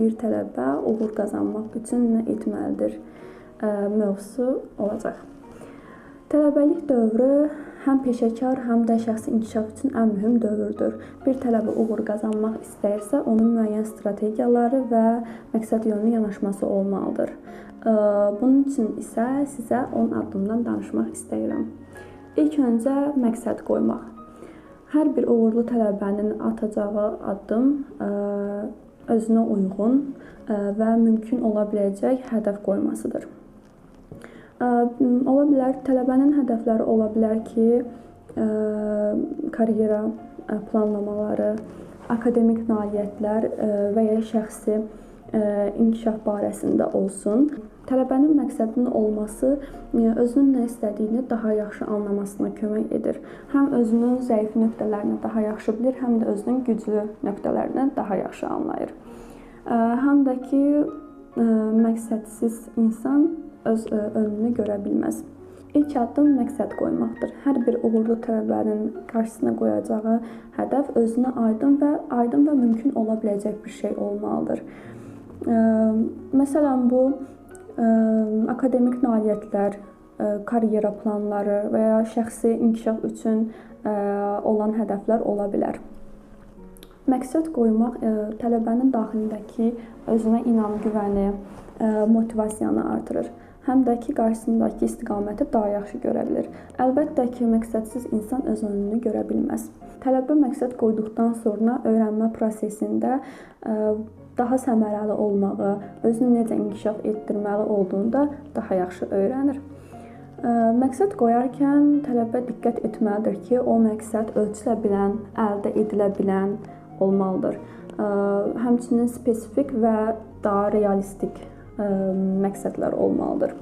Bir tələbə uğur qazanmaq üçün nə etməlidir mövzusu olacaq. Tələbəlik dövrü həm peşəkar, həm də şəxsi inkişaf üçün ən mühüm dövrdür. Bir tələbə uğur qazanmaq istəyirsə, onun müəyyən strategiyaları və məqsədyönlü yanaşması olmalıdır. Bunun üçün isə sizə 10 addımdan danışmaq istəyirəm. İlk öncə məqsəd qoymaq. Hər bir uğurlu tələbənin atacağı addım özünə uyğun və mümkün ola biləcək hədəf qoymasıdır. Ola bilər tələbənin hədəfləri ola bilər ki, karyera planlamaları, akademik nailiyyətlər və ya şəxsi inkişaf barəsində olsun. Tələbənin məqsədinin olması özünün nə istədiyini daha yaxşı anlamasına kömək edir. Həm özünün zəif nöqtələrini daha yaxşı bilir, həm də özünün güclü nöqtələrini daha yaxşı anlayır. Həm də ki, məqsədsiz insan öz önünü görə bilməz. İlk addım məqsəd qoymaqdır. Hər bir uğurlu tələbənin qarşısına qoyacağı hədəf özünə aydın və mümkün ola biləcək bir şey olmalıdır. Məsələn, bu akademik nailiyyətlər, karyera planları və ya şəxsi inkişaf üçün olan hədəflər ola bilər. Məqsəd qoymaq tələbənin daxilindəki özünə inam, güvəni, motivasiyanı artırır. Həm də ki, qarşısındakı istiqaməti daha yaxşı görə bilir. Əlbəttə ki, məqsədsiz insan öz önünü görə bilməz. Tələbə məqsəd qoyduqdan sonra öyrənmə prosesində daha səmərəli olmağı, özünü necə inkişaf etdirməli olduğunu da daha yaxşı öyrənir. Məqsəd qoyarkən tələbə diqqət etməlidir ki, o məqsəd ölçülə bilən, əldə edilə bilən olmalıdır. Həmçinin spesifik və daha realistik məqsədlər olmalıdır.